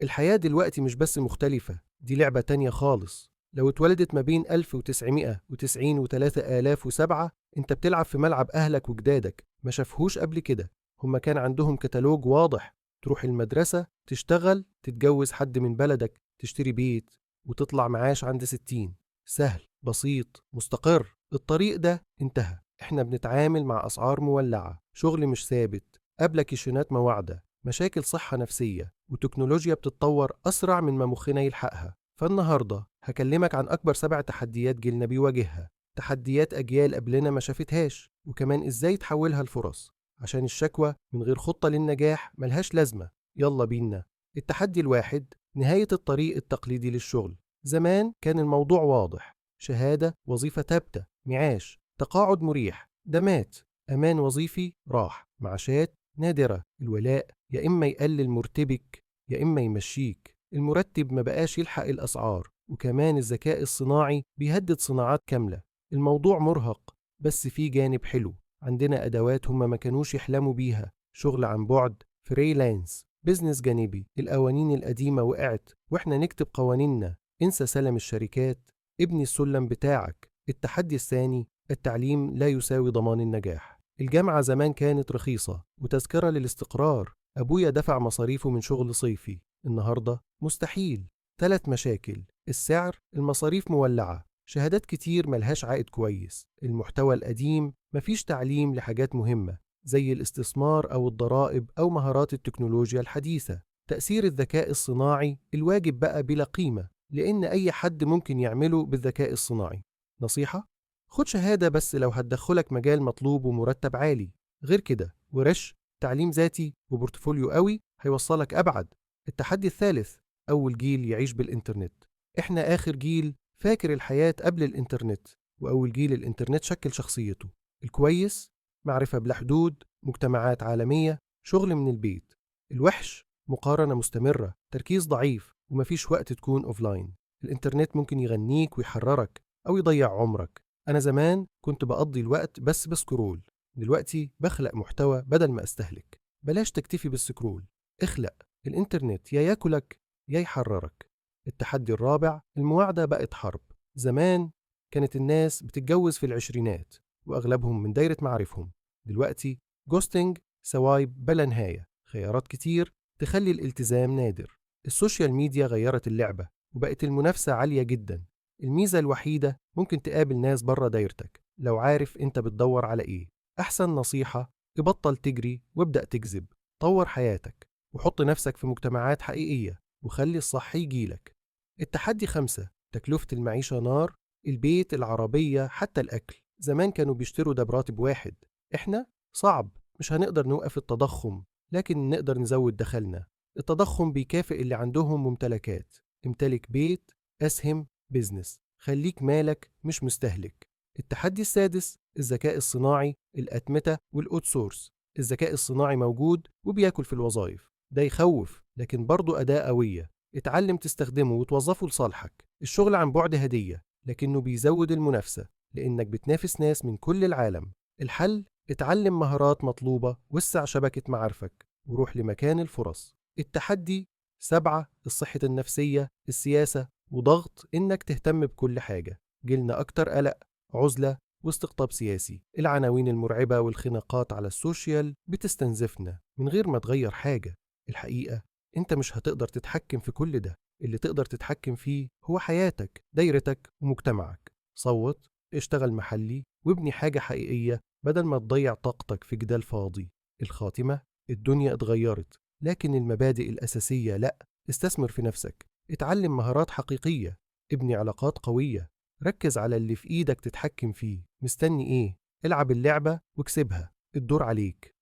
الحياة دلوقتي مش بس مختلفة، دي لعبة تانية خالص. لو اتولدت ما بين 1990 و 3007 انت بتلعب في ملعب أهلك وجدادك ما شافهوش قبل كده. هما كان عندهم كتالوج واضح: تروح المدرسة، تشتغل، تتجوز حد من بلدك، تشتري بيت، وتطلع معاش عند 60. سهل، بسيط، مستقر. الطريق ده انتهى. احنا بنتعامل مع أسعار مولعة، شغل مش ثابت، applicationات مواعدة، مشاكل صحة نفسية، وتكنولوجيا بتتطور أسرع من ما مخنا يلحقها. فالنهاردة هكلمك عن أكبر 7 تحديات جيلنا بيواجهها، تحديات أجيال قبلنا ما شافتهاش، وكمان إزاي تحولها لفرص، عشان الشكوى من غير خطة للنجاح ملهاش لازمة. يلا بينا. التحدي الواحد: نهاية الطريق التقليدي للشغل. زمان كان الموضوع واضح: شهادة، وظيفة ثابتة، معاش، تقاعد مريح. ده مات. أمان وظيفي راح، معاشات نادرة، الولاء يا إما يقلل مرتبك يا إما يمشيك، المرتب ما بقاش يلحق الأسعار، وكمان الذكاء الصناعي بيهدد صناعات كاملة. الموضوع مرهق، بس في جانب حلو: عندنا أدوات هما ما كانوش يحلموا بيها، شغل عن بعد، freelance، business جانبي. القوانين القديمة وقعت وإحنا نكتب قوانيننا. انسى سلم الشركات، ابني السلم بتاعك. التحدي الثاني: التعليم لا يساوي ضمان النجاح. الجامعة زمان كانت رخيصة وتذكرة للاستقرار، أبويا دفع مصاريفه من شغل صيفي. النهاردة مستحيل. 3 مشاكل: السعر، المصاريف مولعة، شهادات كتير ملهاش عائد كويس، المحتوى القديم، مفيش تعليم لحاجات مهمة زي الاستثمار أو الضرائب أو مهارات التكنولوجيا الحديثة. تأثير الذكاء الصناعي: الواجب بقى بلا قيمة، لأن أي حد ممكن يعمله بالذكاء الصناعي. نصيحة: خد شهادة بس لو هتدخلك مجال مطلوب ومرتب عالي، غير كده ورش، تعليم ذاتي، و portfolio قوي هيوصلك أبعد. التحدي الثالث: أول جيل يعيش بالإنترنت. إحنا آخر جيل فاكر الحياة قبل الإنترنت، وأول جيل الإنترنت شكل شخصيته. الكويس: معرفة بلا حدود، مجتمعات عالمية، شغل من البيت. الوحش: مقارنة مستمرة، تركيز ضعيف، ومفيش وقت تكون offline. الإنترنت ممكن يغنيك ويحررك أو يضيع عمرك. أنا زمان كنت بقضي الوقت بس ب scroll، دلوقتي بخلق محتوى بدل ما أستهلك. بلاش تكتفي بال scroll، اخلق. الإنترنت يا ياكلك يا يحررك. التحدي الرابع: المواعدة بقت حرب. زمان كانت الناس بتتجوز في العشرينات وأغلبهم من دايرة معارفهم. دلوقتي ghosting، swipe بلا نهاية، خيارات كتير تخلي الالتزام نادر. ال social media غيرت اللعبة وبقت المنافسة عالية جدا. الميزة الوحيدة ممكن تقابل ناس بره دايرتك لو عارف انت بتدور على ايه. أحسن نصيحة: ابطل تجري وابدأ تجذب. طور حياتك وحط نفسك في مجتمعات حقيقية وخلي الصح يجيلك. التحدي 5: تكلفة المعيشة نار. البيت، العربية، حتى الأكل. زمان كانوا بيشتروا ده براتب واحد، إحنا صعب، مش هنقدر نوقف التضخم، لكن نقدر نزود دخلنا. التضخم بيكافئ اللي عندهم ممتلكات. امتلك بيت، أسهم، business، خليك مالك مش مستهلك. التحدي السادس: الذكاء الصناعي، الأتمتة وال outsource. الذكاء الصناعي موجود وبياكل في الوظائف، ده يخوف لكن برضه أداة قوية، اتعلم تستخدمه وتوظفه لصالحك. الشغل عن بعد هدية، لكنه بيزود المنافسة لأنك بتنافس ناس من كل العالم. الحل: اتعلم مهارات مطلوبة، وسع شبكة معارفك، وروح لمكان الفرص. التحدي 7: الصحة النفسية، السياسة، وضغط إنك تهتم بكل حاجة. جيلنا أكتر قلق، عزلة، واستقطاب سياسي. العناوين المرعبة والخناقات على ال social بتستنزفنا من غير ما تغير حاجة. الحقيقة أنت مش هتقدر تتحكم في كل ده، اللي تقدر تتحكم فيه هو حياتك، دايرتك، ومجتمعك. صوت، اشتغل محلي، وابني حاجة حقيقية بدل ما تضيع طاقتك في جدال فاضي. الخاتمة: الدنيا اتغيرت، لكن المبادئ الأساسية لأ. استثمر في نفسك، اتعلم مهارات حقيقية، ابني علاقات قوية، ركز على اللي في إيدك تتحكم فيه. مستني إيه؟ العب اللعبة واكسبها، الدور عليك.